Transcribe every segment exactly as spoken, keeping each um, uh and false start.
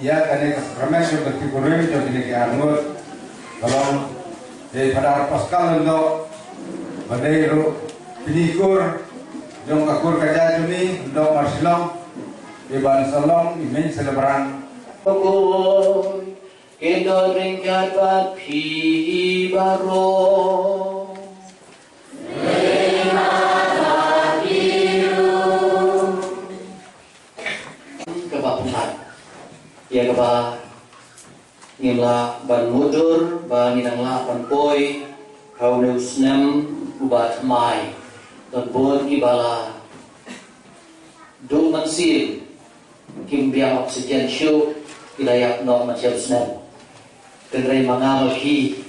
Ïa kane ka Sakrament jong ka Tiburim jong kine ki arngut ka long dei Phadar Pascal Lyngdoh, ba dei ruh pynïaid kur jong ka kur ka jait jong ngi, Lyngdoh Marshillong, i ban sa long i main celebrant. Kyndoh ryngkat bad phi baroh. Kaba pynlait ïa kaba ngim lah ban mutdur ba ngi dang lah ban poi ha une u snem uba thymmai. Don bun kiba la duh mynsiem, kim biang oxygen shuh, ki la ïap noh mynsiem snem. Hynrei ma nga ma phi,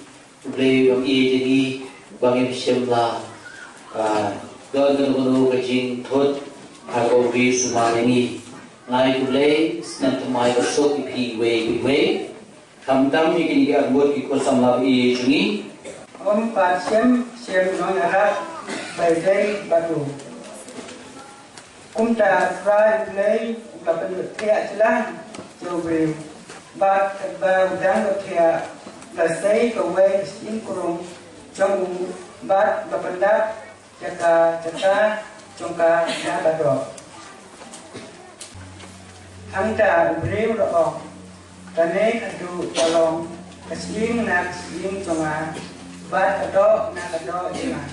U Blei u ïeit ïa ngi ba ngim shym la, ah, don kano kano ka jingthut ha kaba u briew u sumar ïa ngi. Nga ai U Blei snem thymmai basuk ïa phi iwei pa iwei. Khamtam ïa kine ki arngut ki khun samla ba ïeit jong ngi. Ym pat shym shym nongïarap ba ïadei bad u. Kumta U Trai U Blei u la pyndonkam jlang ïa u briew, bad katba u dang ïohthiah, la sei kawei ka shyieng krung jong u, bad la pyndap ïa ka jaka jong ka na ka doh. Hangta u briew u la ong, kane ka duh ka long ka shyieng na ka shyieng jong nga, bad ka doh na ka doh jong nga.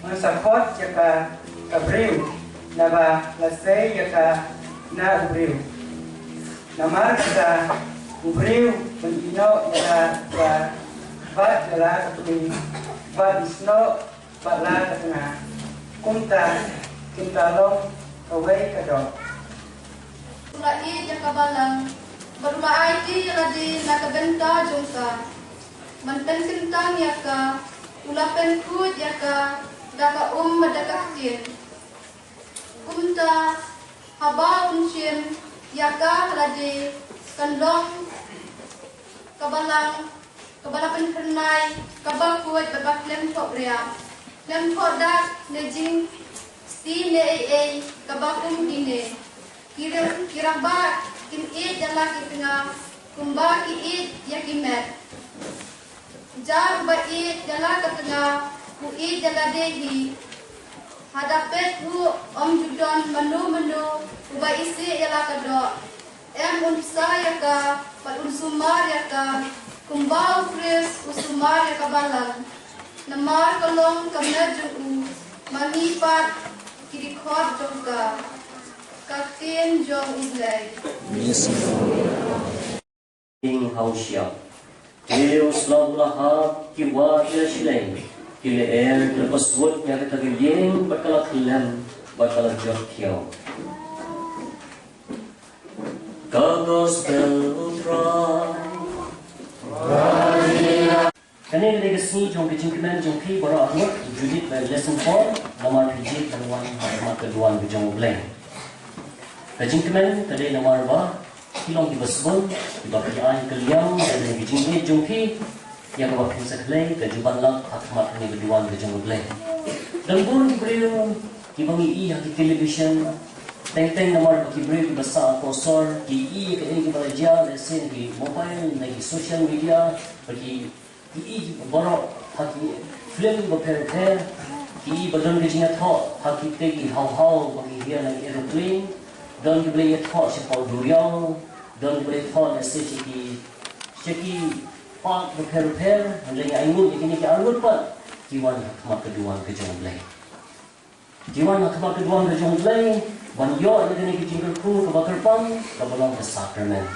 Ngan sa khot ïa ka, ka briew, naba la sei ïa ka na u briew. Namar kata u briew un ïehnoh ïa la ka, bad ïa la ka kmie, bad un snoh bad la ka tnga. Kumta kin long kawei ka doh. U la ïeit ïa ka balang, bad u la aiti ïa lade na ka bynta jong ka. Ban pynkyntang ïa ka, u la pynkhuid ïa ka da ka um bad da ka ktien. Haba un shim ïa ka ha lade, kan long ka balang kaba la pynkhyrnai, kaba khuid bad ba khlem thohbria, khlem thohdak ne jingsti ne ei ei kaba kum kine. Ki rang, ki rangbah kin ïeit ïa la ki tnga kumba ki ïeit ïa ki met. Jar ba ïeit ïa la ka tnga u ïeit ïa lade hi. Haba peit ruh ym ju don mano mano uba isih ïa la ka doh. Em un bsa ïa ka bad un sumar ïa ka kumba u Khrist u sumar ïa ka balang. Namar ka long ka met jong u, ma ngi pat ki dkhot jong ka. Ka ktien jong U Blei. Ing hau shiap. Te u slap u la hap, ki wah ki la shlei, ki la er, ki la paswut ïa kata ka ïing, bad ka la khlem, bad ka la jot khiaw. Ka gospel u Trai. Kane ka dei ka sngi jong ka jingkmen jong phi baroh arngut, Judith bad Lesson four, namar phi jied ban wan ha khmat ka duwan ka jong U Blei. Ka jingkmen ka dei namar ba phi long kiba sbun, kiba phi ai ka liang, ka dei ka jingïeit jong phi ïa kaba phin sa khlei ka juban lap ha khmat kane ka duwan ka jong U Blei. Don bun ki briew kiba ngi i ha ki television, teng teng namar ba ki briew kiba sah ha ka sor, ki i ïa kaei kaba la jia, lehse na ki mobile, na ki social media, ba ki Ki i baroh ha ki film bapher bapher, ki i ba don ka jingïathoh ha kitei ki haw haw ba ki hia na aeroplane, don kiba la ïathoh shapoh duriaw, don kiba la ïathoh lehse sha ki, sha ki park bapher bapher, hynrei nga ainguh ïa kine ki arngut pat ki wan ha khmat ka duwan ka jong U Blei. Ki wan ha khmat ka duwan ka jong U Blei ban ïoh ïa kane ka jingkyrkhu kaba kyrpang kaba long ka sakramen.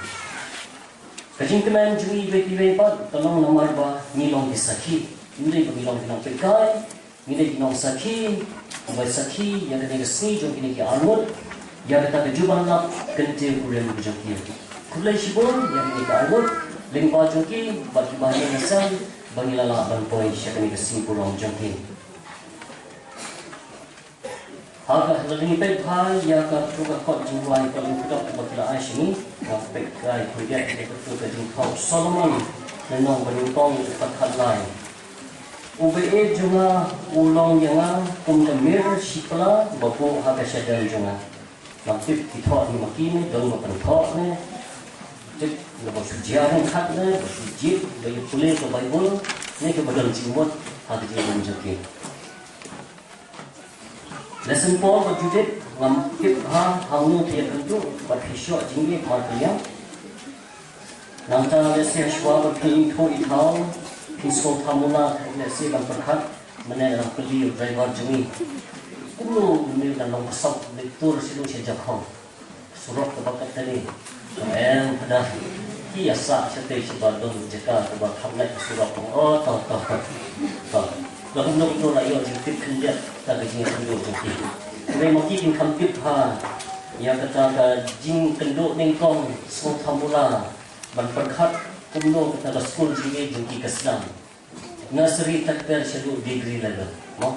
Ka jingkmen jong ngi iwei pa iwei pat ka long namar ba ngi long ki sakhi. Ym dei ba ngi long ki nongpeitkai, ngi dei ki nongsakhi, kiba sakhi ïa kane ka sngi jong kine ki arngut, ïa kata ka juban lap kyntiew kurim ka jong ki. Khublei shibun ïa kine ki arngut lyngba jong ki bad kiba ïeng ïaseng ba ngi la lah ban poi sha kane ka sngi burom jong ki. Ha ka, lada ngi peit bha ïa kato ka kot jingrwai, kot jingpynkhiah kaba ki la ai sha ngi, nga peit ka ai khublei ïa kato ka jingthoh Solomon, lynnong ba nyngkong, dkhot khatlai. U ba-ïeit jong nga u long ïa nga kum ka mir shipla ba buh ha ka shadem jong nga. Ngam tip ki thoh ne ma ki ne, don ba pynthoh ne. Tip ne ba shu jia ne khat ne, ba shu jied, ba ïa pule ka Baibl, ne kaba don jingmut ha ka jingim jong ki. Lesson four bad Judith, ngam tip ha hangno phi ïakynduh bad phi shoh jingïeit markylliang. Nangta lehse shuwa ba phin ithuh ithaw, phin sngewthuh mula lehse ban pyrkhat, mynne nga dang kylli u driver jong ngi. Kumno une u dang long ka sop, une u tur sha Jakhong. Surok kaba kat kane. Em, pdeng ki ïa sah shatei shabar don jaka kaba kham lait surok. Oh, to, to, to. Lada kumno kumno la ïoh jingtip khyndiat kata ka jingïakynduh jong ki. Hynrei ma ki kin kham tip ha ïa kata ka jingkynduh nyngkong, sngewthuh mula ban pyrkhat kumno kata ka skul jingïeit jong ki ka sdang. Nursery tadpar shaduh degree level. Mo?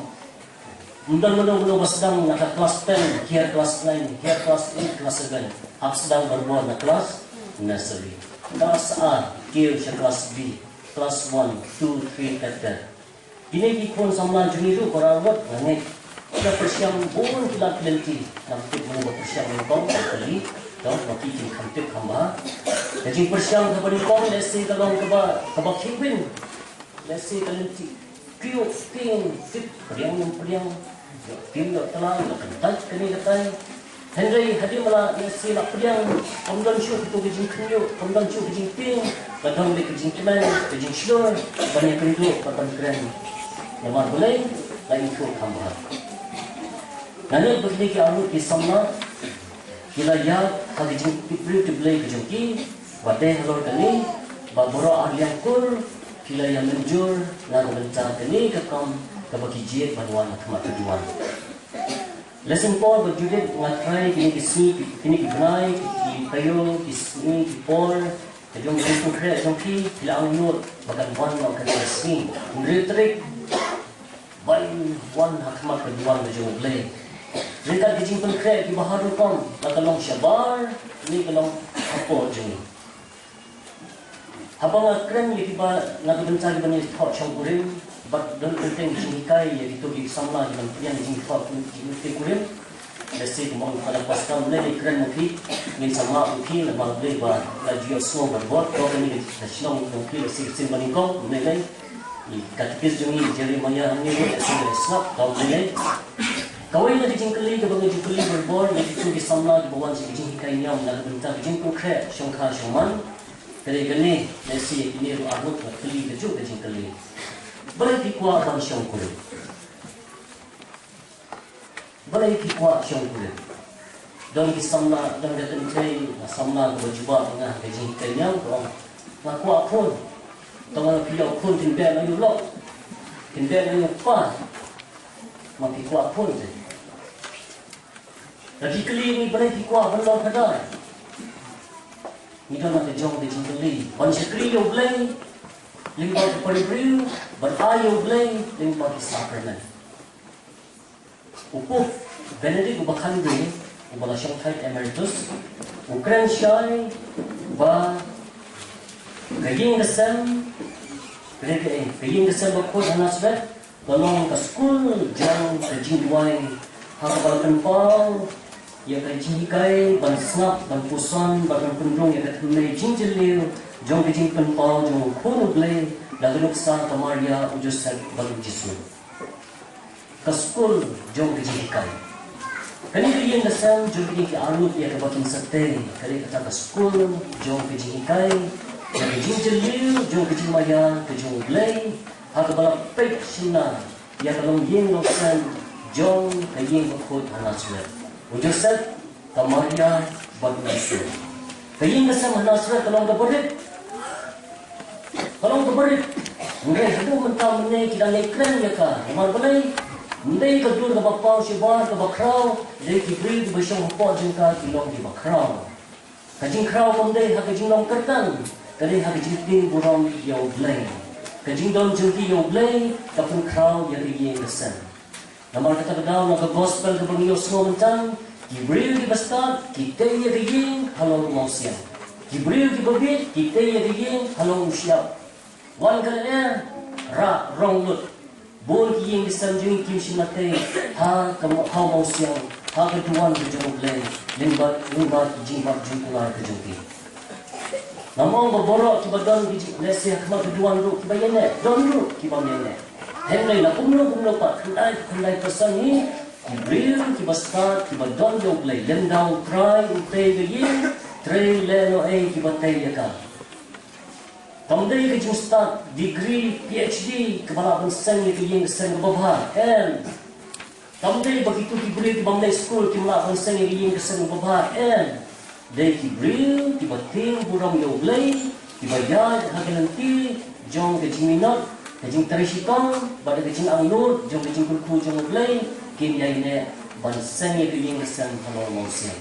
Ym don mano mano ba sdang na ka class ten, hiar class nine, hiar class eight, class seven. Hap sdang barabor na class nursery. Class ar, kiew sha class B, class one, two, three, tadpar. Kine ki khun samla jong ngi ruh baroh arngut nga ngeit ki la pyrshang bun ki lad ki lynti. Ngam tip mano ba pyrshang nyngkong, kali, to, ma ki kin kham tip kham bha. Ka jingpyrshang kaba nyngkong lehse ka long kaba, kaba khih win. Lehse ka lynti kiew, tieng, tip, pdiang ym pdiang, ïoh tieng ïoh tlang, ïoh kyntait kane katai. Hynrei hadien ba la lehse la pdiang, kam don shuh kito ki jingkhynñiuh, kam don shuh ki jingtieng, ka don beit ka jingkmen, ka jingshlur ban ïakynduh bad ban kren. Namar balei? La ithuh kham bha. Nga ngeit ba kine ki arngut ki samla ki la ïaid ha ka jingtip briew tip Blei ka jong ki, bad dei halor kane ba baroh ar liang kur ki la ïa mynjur na ka bynta kane ka kam kaba ki jied ban wan ha khmat ka duwan. Lesson four bad Judith, nga trai kine ki sngi, kine ki bnai, ki taïew, ki sngi, ki por ka jong ka jingpynkhreh jong phi, phi la angnud ba kan wan noh kane ka sngi hynriew tarik ban wan ha khmat ka duwan ka jong U Blei. Ryngkat ki jingpynkhreh kiba har rukom, la ka long shabar ne ka long hapoh jong ngi. Haba nga kren ïa kiba na ka bynta kiba ngi thoh shongkurim bad don kyrteng jinghikai ïa kito ki samla kiba ngi pdiang jingthoh jingkurim. Lehse kumba nga la pas kam lei kren ma phi, ngin sa map ma phi namar ba la ju ïohsngew bad bor, to kane ka shnong jong phi lehse ka sien ba nyngkong, lei lei. I katekis jong ngi Jeremiah hangne ruh lehse la sngap, to lei lei. Kawei na ka jingkylli kaba nga ju kylli bor bor ïa kito ki samla kiba wan sha ka jinghikai niam na ka bynta ka jingpynkhreh shongkha shongman. Ka dei kane, lehse ïa kine ruh arngut nga kylli kajuh ka jingkylli. Balei phi kwah ban shongkurim? Balei phi kwah shongkurim? Don ki samla, don ka kynthei samla kaba jubab ïa nga ha ka jinghikai niam, ka ong, nga kwah khun. Tang ba phi ïoh khun kin beh na u lok, kin beh na u kpa. Ma phi kwah khun te. Lada ki kylli ngi balei phi kwah ban long khadar, ngi don la ka jong ka jingkylli. Ban shakri ïa U Blei lyngba ka pari briew, ban ai ïa U Blei lyngba ki sakramen. U Pope Benedict uba khyndai, uba la shongthait emeritus, u kren shai ba ka ïing ka sem, ka dei ka, eh, ka ïing ka sem bakhuid ha Nasareth ka long ka skul jong ka jingduwai, ha kaba la pynpaw ïa ka jinghikai ban sngap, ban puson, ban pynrung ïa ka thymmei jingjylliew jong ka jingpynpaw jong U Khun U Blei da ka nuksa ka Maria, u Joseph bad u Jisu. Ka skul jong ka jinghikai. Kane ka ïing ka sem jong kine ki arngut ïa kaba kin sa tei, ka dei kata ka skul jong ka jinghikai ïa ka jingjylliew jong ka jingmaïa ka jong U Blei, ha kaba la peit shynna ïa ka longïing longsem jong ka ïing bakhuid ha Nasareth, u Joseph, ka Maria bad u Jisu. Ka ïing ka sem ha Nasareth ka long kaba rit. Ka long kaba rit. Hynrei haduh mynta mynne ki dang ïai kren ïa ka. Namar balei? Ym dei ka dur kaba paw shabar kaba khraw, dei ki briew kiba shong hapoh jong ka ki long kiba khraw. Ka jingkhraw kam dei ha ka jinglong kyrdan, ka dei ha ka jingtieng burom ïa U Blei. Ka jingdon jong ki ïa U Blei ka pynkhraw ïa ka ïing ka sem. Namar kata ka daw na ka gospel kaba ngi ïohsngew mynta, ki briew kiba stad ki tei ïa ka ïing halor u mawsiang. Ki briew kiba bieit ki tei ïa ka ïing halor u shyiap. Wan ka lyer, rah rong lut. Bun ki ïing ki sem jong ngi kim shym la tei ha ka ma-, ha u mawsiang, ha ka duwan ka jong U Blei, lyngba, lyngba ki jingbat jingkular ka jong ki. Ngam ong ba baroh kiba don ki jing-, lehse ha khmat ka duwan ruh kiba ïaineh, don ruh kibym ïaineh. Hynrei na kumno kumno pat, khyndai khyndai percent hi ki briew kiba stad kiba don ïa U Blei, lymda U Trai u tei ka ïing, trei lehnohei kiba tei ïa ka. Kam dei ka jingstad degree P H D kaba lah ban seng ïa ka ïing ka sem kaba bha, em. Kam dei ba kito ki briew kibym leit skul kim lah ban seng ïa ka ïing ka sem kaba bha, em. Dei ki briew kiba tieng burom ïa U Blei, kiba ïaid ha ka lynti jong ka jingminot, ka jingtrei shitom bad ka jingangnud jong ka jingkyrkhu jong U Blei, kin ïaineh ban seng ïa ka ïing ka sem halor u mawsiang.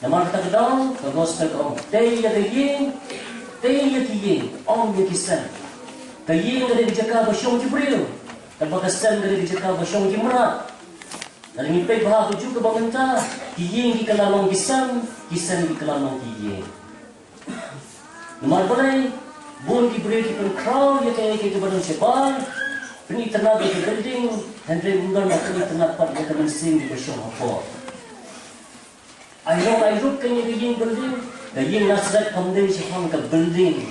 Namar kata ka daw ka gospel ka ong, tei ïa ka ïing, tei ïa ki ïing, ym ïa ki sem. Ka ïing ka dei ka jaka ba shong ki briew, katba ka sem ka dei ka jaka ba shong ki mrad. Lada ngi peit bha ha kajuh kaba mynta, ki ïing ki kylla long ki sem, ki sem ki kylla long ki ïing. Namar balei? Bun ki briew ki pynkhraw ïa kaei kaei kaba don shabar, pynitynnad ïa ka building, hynrei ym don ba pynitynnad pat ïa ka mynsiem kaba shong hapoh. Ai rong ai rup kane ka ïing building, ka ïing Nasareth kam dei shaphang ka building,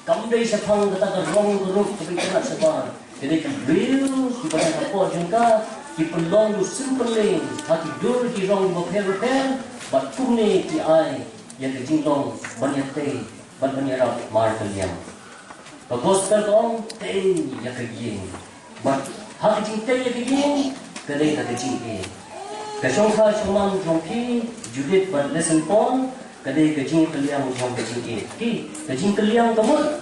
kam dei shaphang kata ka rong ka rup kaba itynnad shabar. Ka dei ki briew kiba don hapoh jong ka, ki pynlong u symphony ha ki dur ki rong bapher bapher, bad kumne ki ai ïa ka jinglong ban ïatei bad ban ïarap markylliang. Ka gospel ka ong tei ïa ka ïing. Bad ha ka jingtei ïa ka ïing ka dei ka jingïeit. Ka shongkha shongman jong phi Judith bad Lesson Paul ka dei ka jingkylliang jong ka jingïeit. Ki, ka jingkylliang ka mut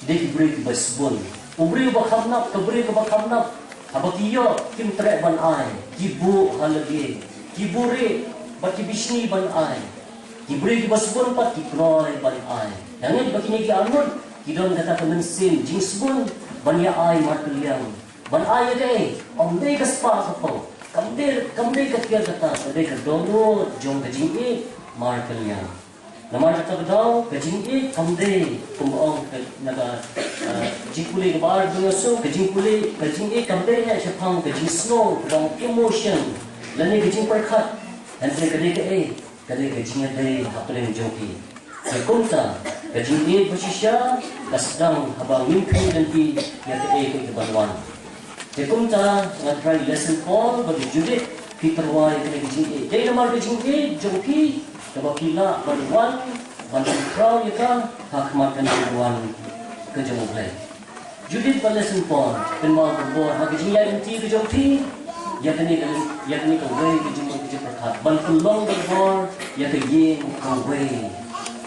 dei ki briew kiba sbun. U briew ba kham nap, ka briew kaba kham nap, haba ki ïoh kim treh ban ai, ki buh ha lade, ki buhrieh bad ki bishni ban ai. Ki briew kiba sbun pat ki kloi ban ai. Ïa ngeit ba kine ki arngut ki don kata ka mynsiem jingsbun ban ïa ai markylliang. Ban ai ïa kaei? Ym dei ka spah ka phew. Kam dei, kam dei ka kiar kata, ka dei ka dohnud jong ka jingïeit markylliang. Namar kata ka daw, ka jingïeit kam dei, kumba ong ka, na ka, ah, jingpule kaba ar, duna so, ka jingpule, ka jingïeit kam dei ha shaphang ka jingsngew, ka dang emotion, lane ka jingpyrkhat, hynrei ka dei kaei, ka dei ka jingïadei hapdeng jong ki. Te kumta, ka jingïeit bashisha ka sdang haba ngim khmih lynti ïa kaei kaei kaban wan. Te kumta, nga trai lesson Paul bad Judith, phi tyrwa ïa kane ka jingïeit. Dei namar ka jingïeit jong phi kaba phi lah ban wan, ban pynkhraw ïa ka ha khmat kane ka wan ka jong U Blei. Judith bad lesson Paul, pynmaw barabor ha ka jingïaid lynti ka jong phi ïa kane ka, ïa kane kawei ka jingmut ka jingpyrkhat ban pynlong barabor ïa ka ïing kawei.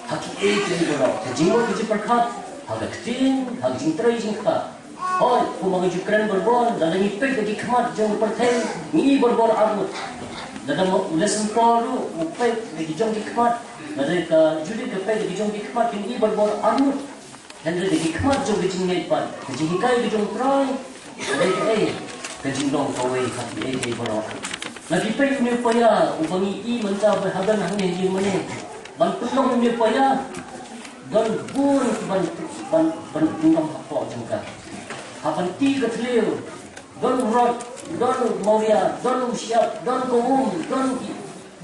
Ha kiei kiei baroh, ka jingmut ka jingpyrkhat ha ka ktien, ha ka jingtrei jingktah. Hooid, kumba nga ju kren barabor, lada ngi peit da ki khmat jong ka pyrthei, ngi i barabor arngut. Lada ma u lesson Paul ruh u peit da ki jong ki khmat, lada ka Judith ka peit da ki jong ki khmat, kin i barabor arngut. Hynrei da ki khmat jong ka jingngeit bad ka jinghikai ka jong U Trai, ka dei kaei, ka jinglong kawei ha kiei kiei baroh. La phi peit une u paia uba ngi i mynta ba ha ban hangne ïing mane, ban pynlong une u paia, don bun ban, ban, ban pynlong hapoh jong ka. Ha ban ti ka thliew, don u rot, don u mawria, don u shyiap, don ka um, don ki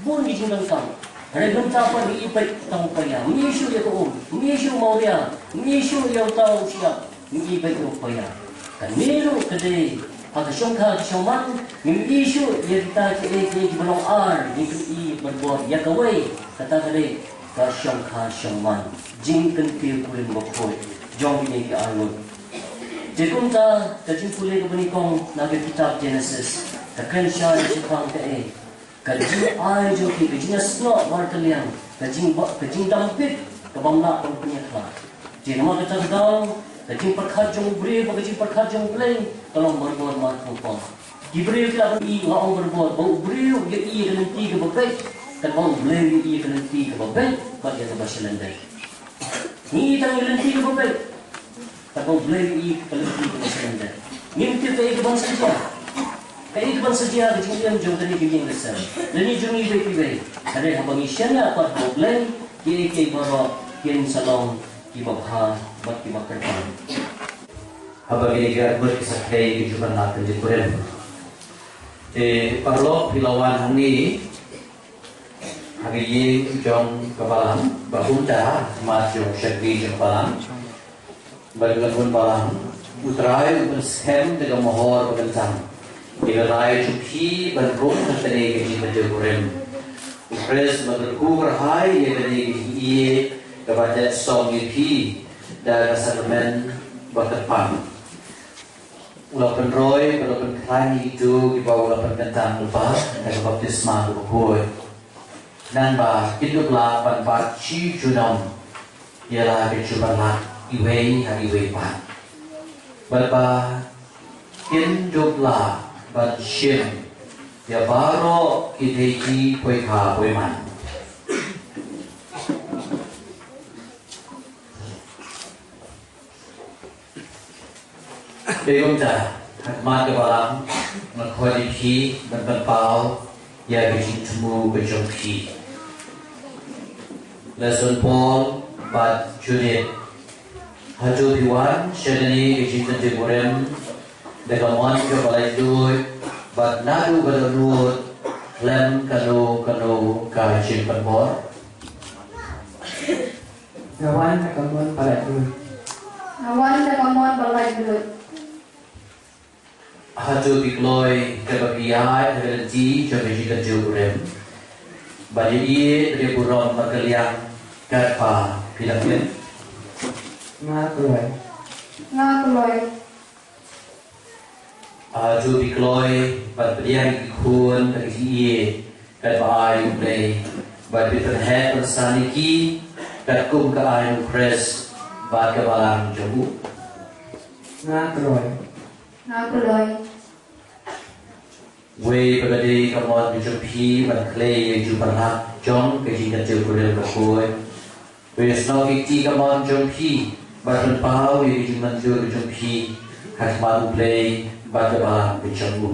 bun ki jingdonkam. Hynrei mynta pat ngi i beit tang u paia. Ngi i shuh ïa ka um, ngi i shuh u mawria, ngi i shuh ïa uta u shyiap, ngi i beit ïa u paia. Kane ruh ka dei ha ka shongkha ka shongman, ngim i shuh ïa kita kiei kiei kiba long ar, ngi i barabor ïa kawei, kata ka dei ka shongkha shongman. Jingkyntiew kurim bakhuid jong kine ki arngut. Te kumta ka jingpule kaba nyngkong na ka kitab Genesis ka kren shai shaphang kaei, ka jingai jong ki, ka jingïasnoh markylliang, ka jingba, ka jingdam bit, ka bym lah ban pynïakhlad. Te namar kata ka daw, ka jingpyrkhat jong u briew bad ka jingpyrkhat jong U Blei ka long barabor markhongpong. Ki briew ki lah ban ïohi, nga ong barabor, ba u briew u ïohi ïa ka lynti kaba beit, katba U Blei u ïohi ïa ka lynti kaba beit bad ïa kaba shyllangdei. Ngi ïohi tang ïa ka lynti kaba beit, katba U Blei u ïohi ïa ka lynti kaba shyllangdei. Ngim tip kaei kaban sa jia, kaei kaban sa jia ha ka jingim jong kane ka ïing ka sem, lane jong ngi iwei pa iwei. Hynrei haba ngi shaniah pat ha U Blei, kiei kiei baroh kin sa long kiba bha bad kiba kyrpang. Haba kine ki arngut ki sa khlei ka jingpynlong ka jingkurim, te paralok, phi la wan hangne ha ka ïing jong ka balang, ba kumta ha khmat jong u shakri jong ka balang bad u nongpynbalang, U Trai u pynskhem da ka mohor ba kyntang ïa ka rai jong phi ban rung ha kane ka jingkyntiew kurim. U Khrist u la kyrkhu kyrhai ïa kane ka jingïeit kaba dep song ïa phi da ka sakramen ba kyrpang. U la pynroi bad u la pynkhlaiñ ïa kito kiba u la pynkyntang lypa da ka baptisma kaba khuid, khnang ba kin dup lah ban bat shi junom ïa la ka jingpynlait iwei ha iwei pat, bad ba kin dup lah ban shim ïa baroh ki thei ki poikha poiman. Te kumta, ha khmat ka balang, nga khot ïa phi ban pynpaw ïa ka jingthmu ka jong phi. Lesson Paul bad Judith, hato phi wan sha kane ka jingkyntiew kurim da ka mon kaba laitluid bad naduh ka dohnud khlem kano kano ka jingpynbor? Nga wan da ka mon ba laitluid. Nga wan da ka mon ba laitluid. Hato phi kloi kaba phi ïaid ha ka lynti jong ka jingkyntiew kurim ban ïaieit bad ïaburom markylliang katba phi la klet? Nga kloi. Nga kloi. Hato phi kloi ban pdiang ïa ki khun da ka jingïeit katba ai U Blei, bad phi pynheh pynsan ïa ki katkum ka aiñ U Khrist bad ka balang jong u? Nga kloi. Nga kloi. Wei pat ka dei ka mon ka jong phi ban khlei ïa ka jingpynlait jong ka jingkyntiew kurim bakhuid. Wei, ïasnoh ïa ka mon jong phi ban pynpaw ïa ka jingmynjur ka jong phi ha khmat U Blei bad ka balang ka jong u.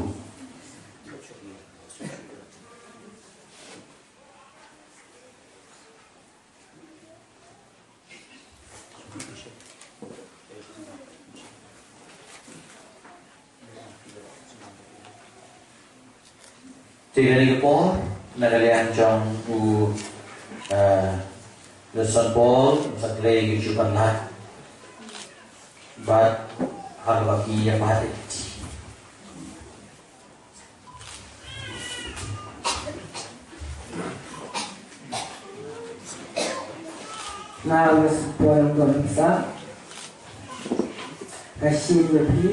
Te kane ka por, na ka liang jong u, eh, Lesson Paul, sa kloi ki jupan lad. Bad ha kaba ki ïa bad ïa ki. Nga Lesson Paul Lyngdoh Nongksa. Nga shim ïa phi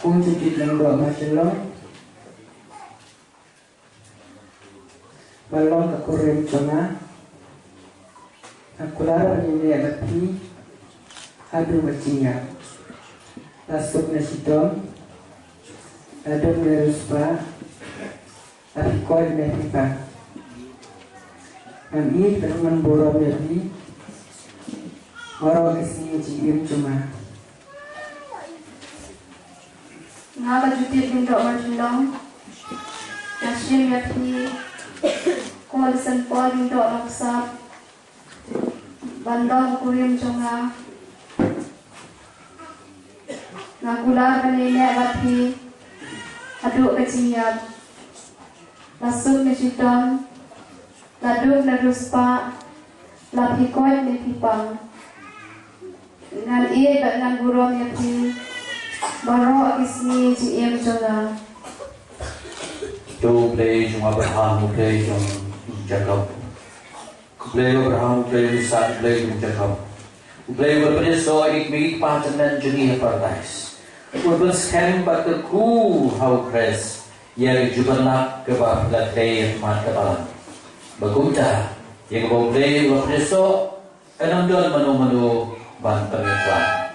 kum u Judith Lyngdoh Marshallong ban long ka kurim jong nga. Nga kular ban ïaineh bad phi haduh ka jingïap. La suk ne shitom, la duk ne riewspah, la phi koit ne phi pang. Ngan ïeit bad ngan burom ïa phi baroh ki sngi jingim jong nga. Nga ka Judith Lyngdoh Marshallong, nga shim ïa phi kum u Lesson Paul Lyngdoh Nongksa ban long u kurim jong nga. Nga kular ban ïaineh bad phi haduh ka jingïap. La suk ne shitom, la duk ne riewspah, la phi koit ne phi pang. Ngan ïeit bad ngan burom ïa phi baroh ki sngi jingim jong nga. To U Blei jong u Abraham, U Blei jong u Jakob. U Blei u Abraham, U Blei u Isak, U Blei u Jakob. U Blei uba pynïasoh ïa ki kmie ki kpa tymmen jong ngi ha Paradais. Uba pynskhem bad kyrkhu ha U Khrist ïa ki jubab lad kiba phi la trei ha khmat ka balang. Ba kumta ïa kaba U Blei uba pynïasoh kan ym don mano mano ban pynïakhlad.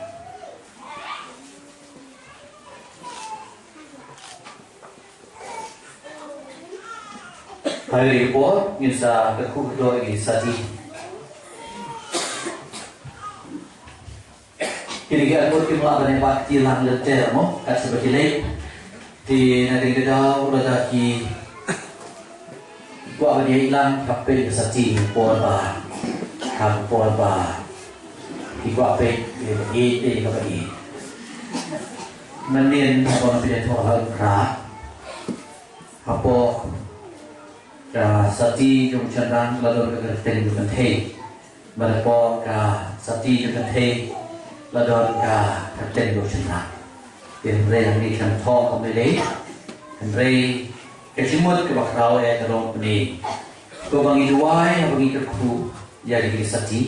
Ha kane ka por ngin sa kyrkhu kyrdoh ïa ki sati. Kine ki arngut kim lah ban ïa bat kti lang lynter mo, kat shaba ki leit. Te na kane ka daw lada ki kwah ban ïa ïaid lang, hap peit ka sati ha ka por ba, ha ka por ba ki kwah peit ïa ka ïeit, ïa ka ba ïeit. Mynnin haba nga pynïathoh ha u Kra, hapoh ka sati jong u shynrang la don ka kyrteng jong u kynthei. Bad hapoh ka sati jong u kynthei la don ka kyrteng jong u shynrang. Te hynrei hangne khlem thoh kumne lei, hynrei ka jingmut kaba khraw eh ka long kumne. Ko ba ngi duwai haba ngi kyrkhu ïa kine ki sati.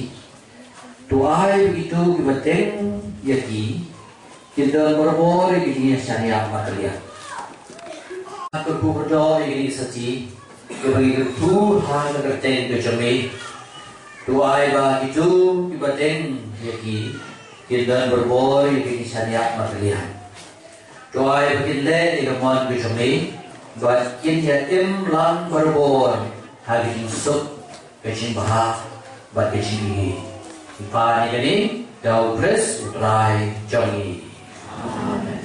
To ai ba kito kiba teng ïa ki kin don barabor ïa ki jingïashaniah markylliang. Nga kyrkhu kyrdoh ïa kine ki sati kiba ngi kyrkhu ha ka kyrteng ka jong me. To ai ba kito kiba teng ïa ki kin don barabor ïa ki jingïashaniah markylliang. To ai ba kin leh ïa ka mon ka jong me bad kin ïa im lang barabor ha ka jingsuk, ka jingbha bad ka jingïeit. Ngi pan ïa kane da U Khrist U Trai jong ngi. Amen.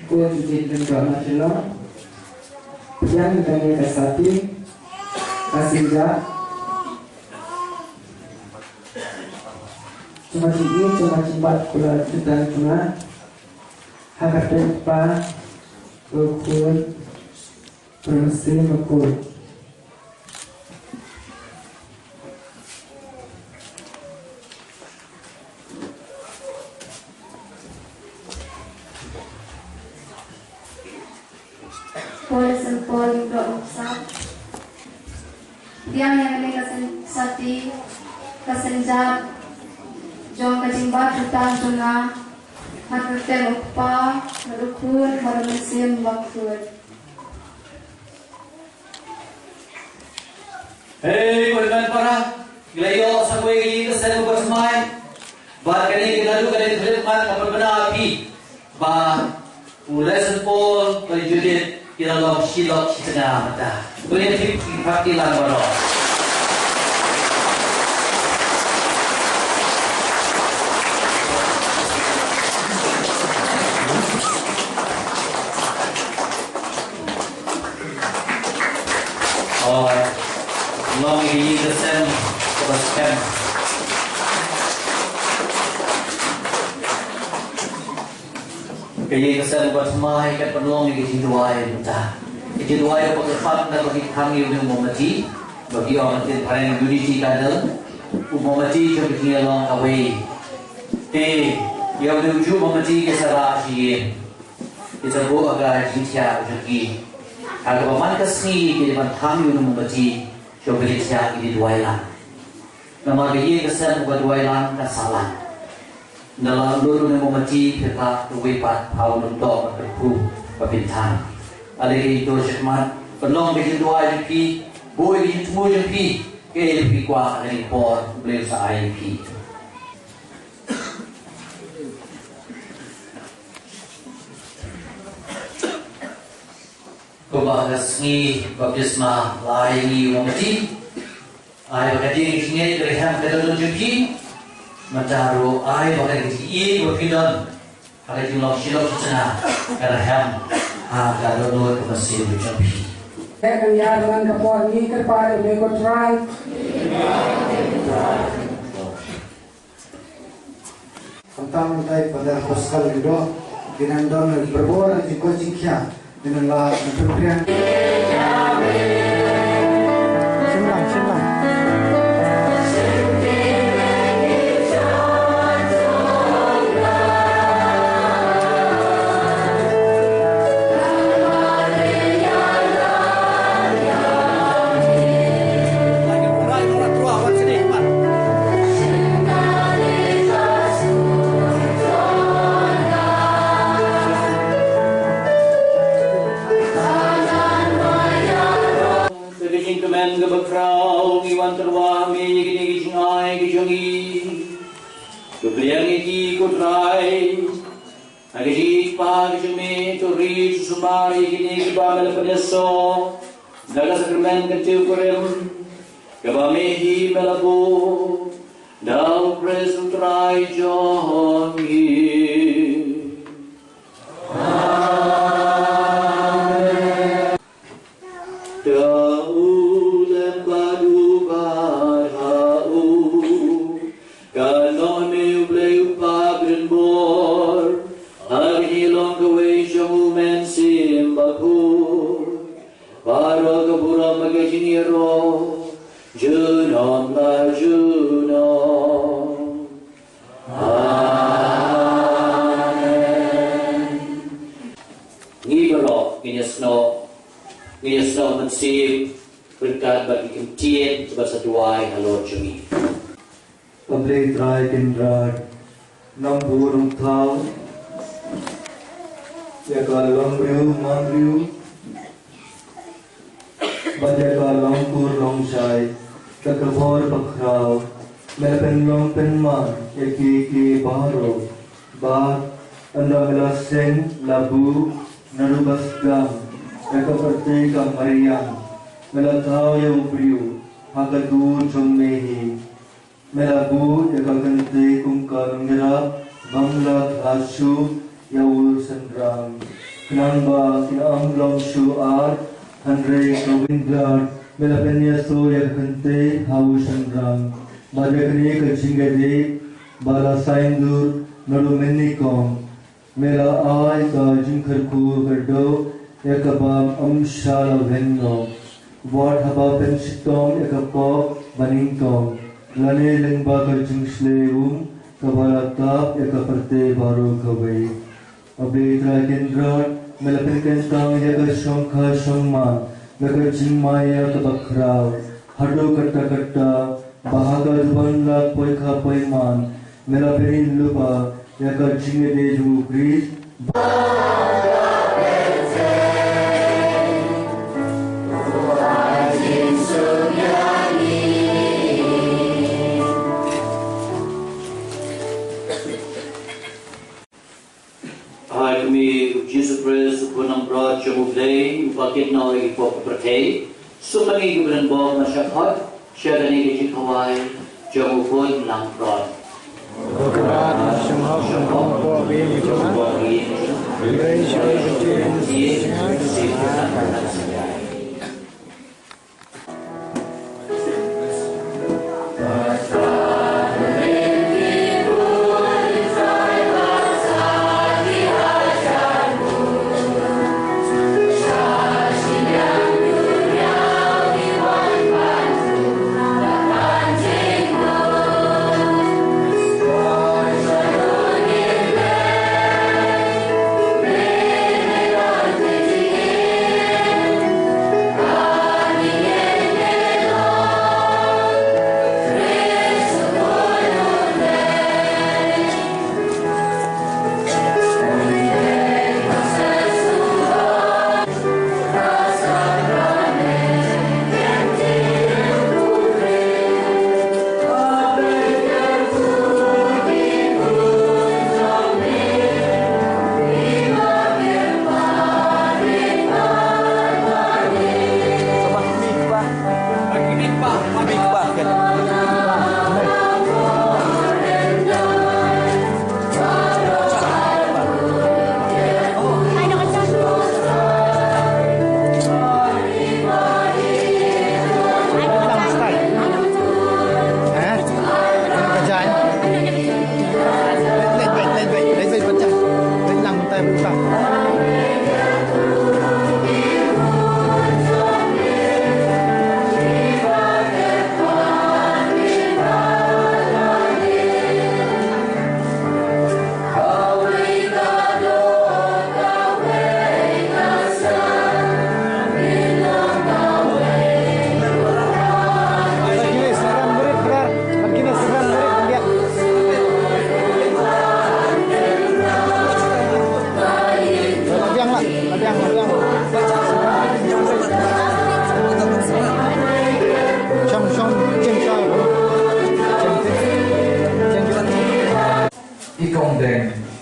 Ko Judith Lyngdoh Marshallong, pdiang ïa kane ka sati, ka sienjam. Jong ka jingïeit, jong ka jingbat, kular jutang jong nga ha ka kyrteng U Kpa, U Khun, U Mynsiem Bakhuid. Paul, Saint Paul, Lyngdoh Nongksa. Pdiang ïa kane ka sien-, sati, ka sienjam jong ka jingbat jutang jong nga ha ka kyrteng U Kpa, bad U Khun, bad U Mynsiem Bakhuid. Hei, ko hynmen para, ngi la ïoh sa kawei ka ïing ka sem kaba thymmai. Bad kane ka naduh kane ka khyllipmat nga pynbna ïa phi ba u Lesson Paul bad i Judith ki la long shi lok shi tnga mynta. To ïa phi ki party lang baroh. Oi, long ïa ka ïing ka sem kaba skhem. Ka ïing ka sem ba thymmai kan pynlong ïa ka jingduwai mynta. Ka jingduwai ba kyrpad na ba ki khang ïa u mombati, ba ki ong ha ktien phareng unity candle. U mombati jong ka jingïalong kawei. Te ïa u juh mombati ki sa rah shi ïing. Ki sa buh ha ka jingthiah jong ki. Ha kaba man ka sngi ki dei ban khang ïa u mombati jong ka jingthiah, ki dei duwai lang. Namar ka ïing ka sem uba duwai lang kan sah lang. Ynda la lur une u mombati, phi la kawei pat, phaw lum doh bad kyrkhu ba phin than. Ale ka ïing to shikmat, pynlong ka jingduwai jong phi, buh ka jingthmu jong phi, kaei ba phi kwah ha kane ka por, U Blei un sa ai ïa phi. Kumba ka sngi baptisma la ai ïa ngi u mombati, ai ba ka jingïeit ka jinghem ka don jong phi. Mynta ruh ai ba ka jingïeit ba phi don ha ka jinglong shlok sutna ka jinghem ha ka dohnud ka mynsiem jong phi. Te kan ïa don ka por ngi kyrpad ïa me ko Trai. Khamtam mynta i Father Pascal Lyngdoh, ki nang don berbor jingkoit jingkhiah, ki nang lah pynpriang. Shim lang, shim lang. Sa ka jingkmen kaba khraw ngi wan tyrwa ha me ïa kine ki jingai ki jong ngi. To pdiang ïa ki ko Trai. Ha ka jingïeit ka jong me to ri to sumar ïa kine kiba me la pynïasoh da ka sakramen ka jingkurim kaba me hi me la buh da U Khrist U Trai jong ngi. Amen. Da u lem bad u bad ha u. Kan long me U Blei u Kpa ba donbor. Ha ka jinglong kawei jong u Mynsiem Bakhuid. Baroh ka burom bad ka jingïaroh. Junom la junom. Amen. Ngi baroh ngin ïasnoh, ngin ïasnoh mynsiem ryngkat bad ki ktien kiba sa duwai halor jong ngi. A Blei Trai Kynrad, Nongbuh Nongthaw ïa ka longbriew manbriew, bad ïa ka longkur longshai, ka khubor bakhraw, me la pynlong pynman ïa kiei kiei baroh, bad ynda me la seng la buh naduh ba sdang ïa ka pyrthei ka mariang, me la thaw ïa u briew ha ka dur jong me hi. Me la buh ïa ka kynthei kum ka nongïarap bym lah khlad shuh ïa u shynrang, khnang ba kin ym long shuh ar, hynrei ka win blar. Me la pynïasoh ïa ka kynthei ha u shynrang, bad ïa kane ka jingïadei ba la saiñdur naduh mynnyngkong. Me la ai ka jingkyrkhu kyrdoh ïa kaba ym shah la weng noh. Wat haba pynshitom ïa ka pop banyngkong, lane lyngba ka jingshlei um kaba la tap ïa ka pyrthei baroh kawei. A Blei Trai Kynrad, me la pynkyntang ïa ka shongkha shongman da ka jingmaïa kaba khraw, haduh katta katta, ba ha ka duwan lak poikha poiman, me la pynïaid lypa ïa ka jingïadei jong u Khrist. Ha ka kmie u Jisu Khrist, u Khun langbrot jong u Blei, uba kit noh ïa ki pop ka pyrthei, sumar ïa ngi kiba donbok ban shah khot sha kane ka jingkhawai jong u Khun langbrot. Ko Kynrad, sngewhok, sngewhok, buh ïing jong nga. Hynrei shu ïa ka ktien.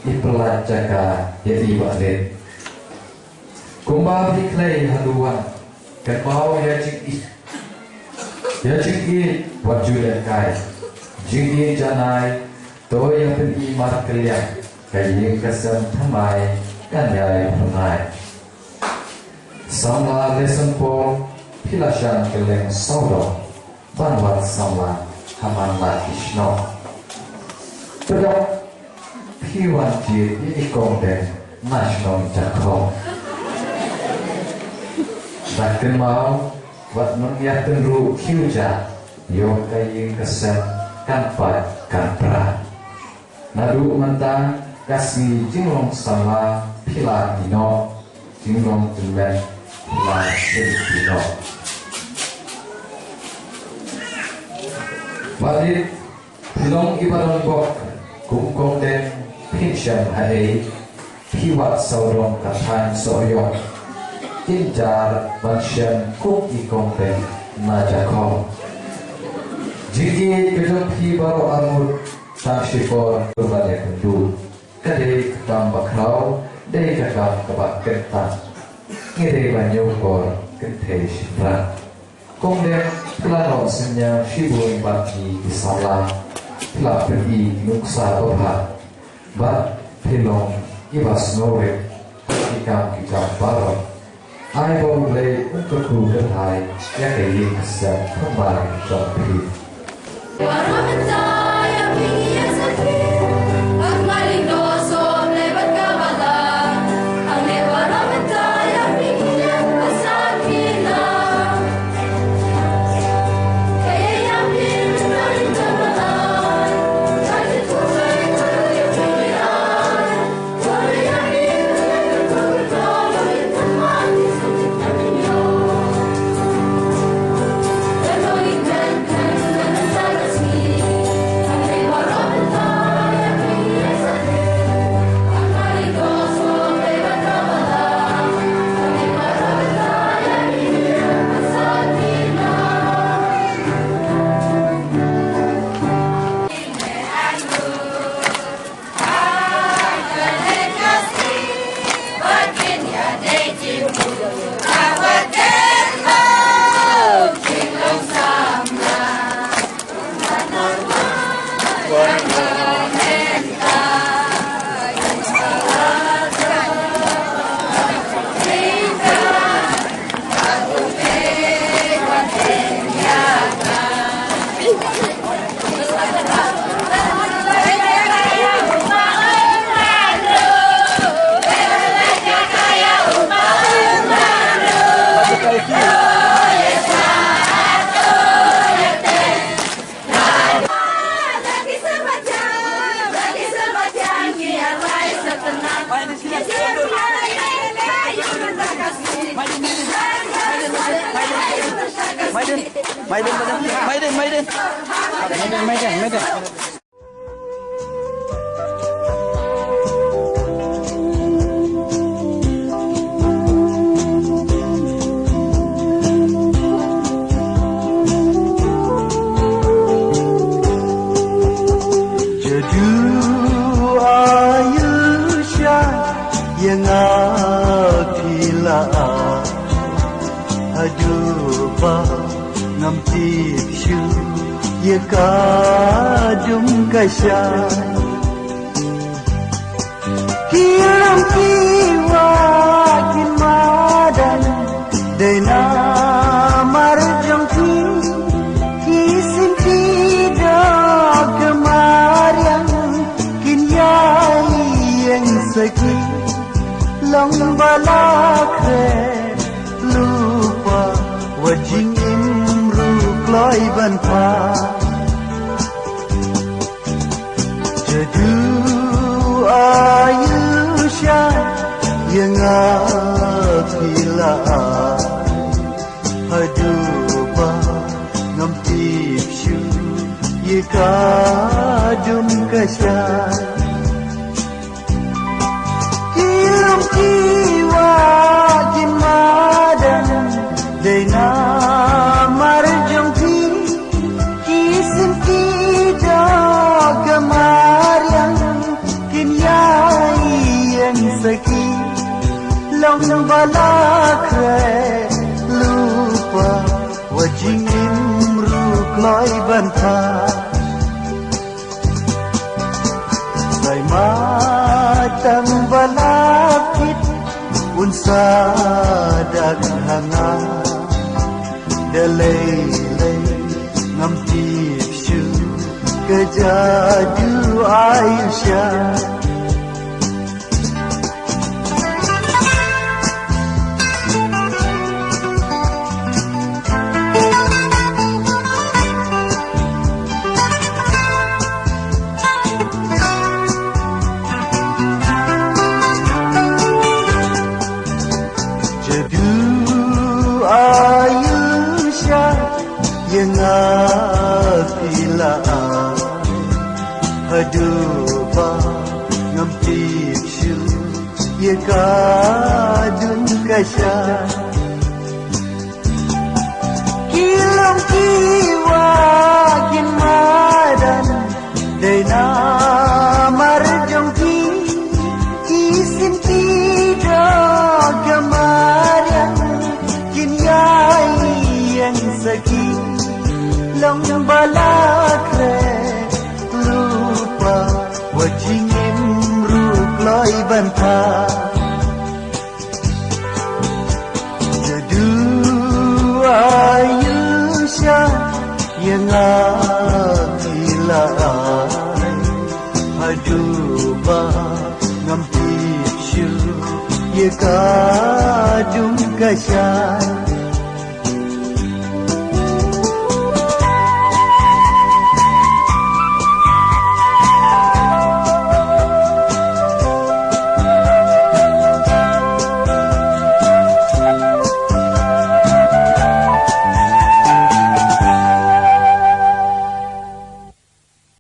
I pynlait jaka ïa i Bah Rit. Kumba phi khlei ha duwan, kynmaw ïa jingïeit, ïa jingïeit wat ju lehkai. Jingïeit janai to ïa pyni markylliang, ka ïing ka sem thymmai kan ïai phyrnai. Samla Lesson Paul, phi la shang kylleng sawdong ban wad samla ha man la ki shnong. Pdok phi wan jied ïa i Kong Deng na shnong Jakhong. Da kynmaw wat nang ïa tynruh khiew ja, ïoh ka ïing ka sem kan pait kan pra. Naduh mynta ka sngi jinglong samla phi la ïehnoh, jinglong tymmen phi la shim ïehnoh. Ba dei phi long i ba donbok kum Kong Deng, phin shem haei, phi wad sawdong ka thaiñ Sohiong, kin jar ban shem kum i Kong Deng na Jakhong. Jingïeit ka jong phi baroh arngut, tang shipor to ban ïakynduh. Ka dei ka kam ba khraw, dei ka kam kaba kyntang. Ngi dei ban ñiew por kynthei shynrang. Kong Deng, phi la noh synñiang shibun bad ngi ki samla, phi la pyni ki nuksa babha, bad phi long i ba sngewrit ha ki kam ki jam baroh. Ai ba U Blei un kyrkhu kyrhai ïa ka ïing ka sem thymmai jong phi. Maiden, Maiden, Maiden, Maiden. Maiden, Maiden, Maiden. Jadu ayu sha ïa nga phi la haduh ba ngam tip shuh ïa ka dum ka shai. Ki ram ki wah ki madan dei namar jong phi, ki sien ki doh ka mariang kin ïai ïeng saki. Long ba la khreh lypa, wat jingim ruh kloi ban phah. Jadu ayu sha ïa nga phi la ai, haduh ba ngam tip shuh ïa ka dum ka shai. Ki ram ki wah ki madan dei namar jong phi, ki sien ki doh ka mariang kin ïai Ïeng saki long ba la khreh lypa, wat jingim ruh kloi ban tha. Sai ma tang ba la kit un sa dak ha nga. Da lei lei ngam tip shuh ka jadu Ayusha. Jadu Ayusha, ïa nga phi la ai haduh ba ngam tip shuh ïa ka dum ka shai. Ki long ki wah kin madan, dei namar jong ki, ki shin ki doh ka mariang, kin ïai ïeng saki long ba la khreh lypa, wat jingim ruh kloi ban tha. Jadu Ayusha, ïa nga phi la ai haduh ba ngam tip shuh ïa ka dum ka shai.